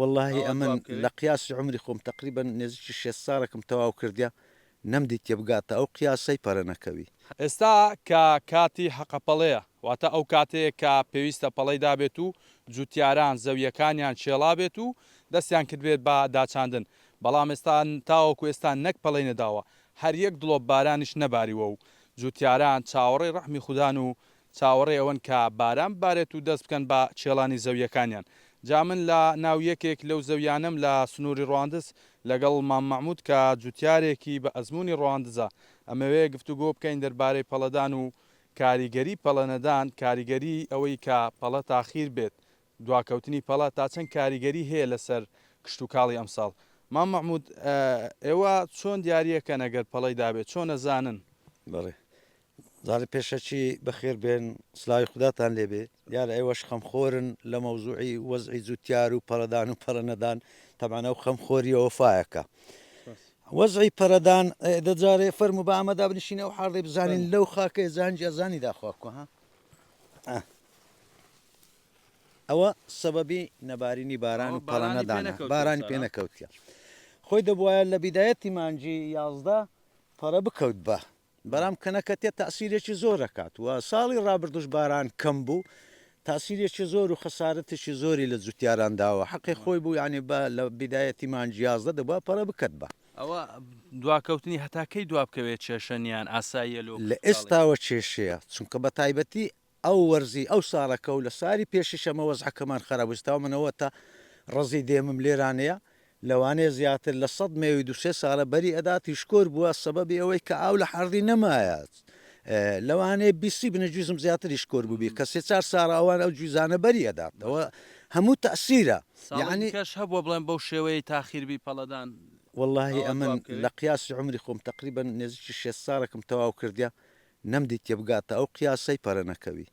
وەڵاهی ئاوا ئەمن دوا بکەوێ؟ لە قیاسی عومری خۆم تەقریبەن نێزیکی شێست ساڵێکم تەواو کردیە نەمدیتیە بگاتە ئەو قیاسەی پەرە نەکەوی. ئێستا کە کاتی هەقە پەڵەیە، واتە ئەو کاتەیە کە پێویستە پەڵەی دابێت و جوتیاران زەوییەکانیان کێڵابێت و دەستیان کردبێت بە داچاندن، بەڵام ئێستا تاوەکو ئێستا نەک پەڵەی نەداوە، هەر یەک دڵۆپ بارانیش نەباریوە و جوتیاران چاوەڕێی ڕەحمی خودان و چاوەڕێی ئەوەن کە باران ببارێت و دەست بکەن بە کێڵانی زەوییەکانیان. جا من لە ناو یەکێک لەو زەوییانەم لە سنووری ڕواندز لەگەڵ مام مەعمود کە جوتیارێکی بە ئەزموونی ڕواندزە ئەمەوێ گفتوگۆ بکەین دەربارەی پەڵەدان و کاریگەری پەڵەنەدان، کاریگەری ئەوەی کە پەڵە تاخیر بێت، دواکەوتنی پەڵە تا چەند کاریگەری هەیە لەسەر کشتوکاڵی ئەمساڵ. مام مەحمود ئێوە چۆن دیاریەکەن ئەگەر پەڵەی دابێت چۆن ئەزانن؟ بەڵێ جارێ پێشەکی بەخێر بێن سلاوی خوداتان لێبێ دیارە ئێوەش خەمخۆرن لە مەوزوعی وەزعی جوتیار و پەرەدان و پەرەنەدان تەبعەن ئەو خەمخۆریە وەفایەکە وەزعی پەرەدان دەجارێ فەرموو بە ئەمە دابنیشین ئەو حاڵی بزانین لەو خاکەی زانجی ئەزانی داخواکوە ها ئەوە سەبەبی نەبارینی باران و پەرەنەدانە بارانی پێ نەکەوتە خۆی دەبواە لە بیدایەتی مانجی 11 پەرە بکەوت بە بەرام کەنەکەتێ تەئسیرێکی زۆر ئەکات و ساڵی ڕابردوش باران کەم بوو تاسیرێکی زۆر و خەسارەتێکی زۆری لە جوتیاران داوە حەقی خۆی بوو یانی بە لە بیدایەتی مانگی 11 دەبوا پەرە بکەت بە. ئەوە دواکەوتنی هەتا کەی دوابکەوێت کێشە نیە یان ئاساییە لۆ لە کشتوکاڵی؟ ئێستاوە کێشەیە چونکە بە تایبەتی ئەو وەرزی ئەو ساڵەکە و لە ساری پێشیش ئەمە وەزعەکەمان خەراب بوو ئێستا من ئەوەتا ڕەزی دێمم لێرانەیە لەوانەیە زیاتر لە سەد مێوی دوو سێ ساڵە بەری ئەدات هیشکۆر بووە سەبەبی ئەوەی کە ئاو لە حەردی نەمایە لەوانەیە بیسی بنە جویزم زیاتر هیشکۆر بووبی کە سێ چار ساڵە ئەوان ئەو جویزانە بەری ئەدات ئەوە هەموو تەئسیرە ساڵی یەعنی دیکەش هەبووە بڵێن بەو شێوەیەی تاخیر بی پەڵەدان وەڵاهی ئاوا ئەمن دوا بکەوێ؟ لە قیاسی عومری خۆم تەقریبەن نێزیکی شێست ساڵێکم تەواو کردیە نەمدیتیە بگاتە ئەو قیاسەی پەرە نەکەوی.